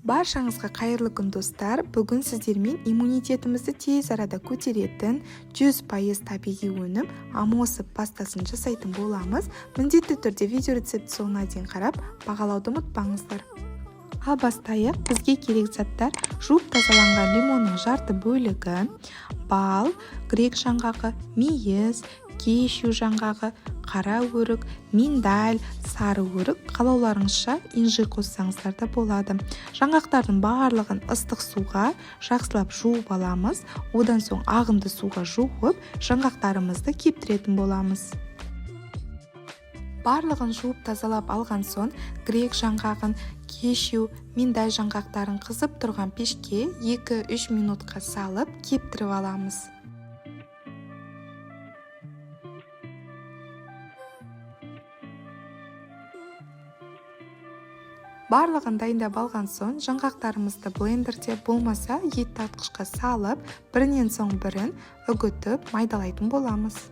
Баршаңызға қайырлы күн, достар! Бүгін сіздермен иммунитетімізді тез арада көтеретін 100% табиғи өнім Амосов пастасын жасайтын боламыз. Міндетті түрде видео рецепт соңына дейін қарап, бағалауды ұмытпаңыздар. Ал бастайық. Бізге керек заттар: жуып тазаланған лимонның жарты бөлігі, бал, грек жаңғағы, мейіз, кешью жаңғағы, қара өрік, миндаль, сары өрік, қалауларыңызша инжир қоссаңыздар да болады. Жаңғақтардың барлығын ыстық суға жақсылап жуып аламыз. Одан соң ағынды суға жуып, жаңғақтарымызды кептіретін боламыз. Барлығын жуып тазалап алған соң, грек жаңғағын, кешью, миндаль жаңғақтарын қызып тұрған пешке 2-3 минутқа салып кептіріп аламыз. Барлығын дайындап алған соң, жаңғақтарымызды блендерде, болмаса ет тартқышқа салып, бірінен соң бірін үгітіп, майдалайтын боламыз.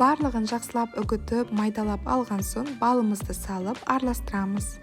Барлығын жақсылап үгітіп, майдалап алған соң, балымызды салып араластырамыз.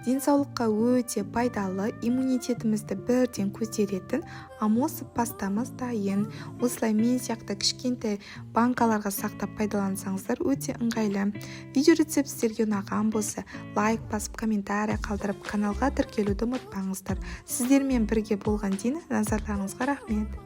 Денсаулыққа өте пайдалы, иммунитетімізді бірден көтеретін Амосов пастамыз дайын. Осылай мен сияқты кішкентай банкаларға сақтап пайдалансаңыздар, өте ыңғайлы. Видео рецепт сіздерге ұнаған болса, лайк басып, комментарий қалдырып, каналға тіркелуді ұмытпаңыздар. Сіздермен бірге болған Дина. Назарларыңызға рахмет.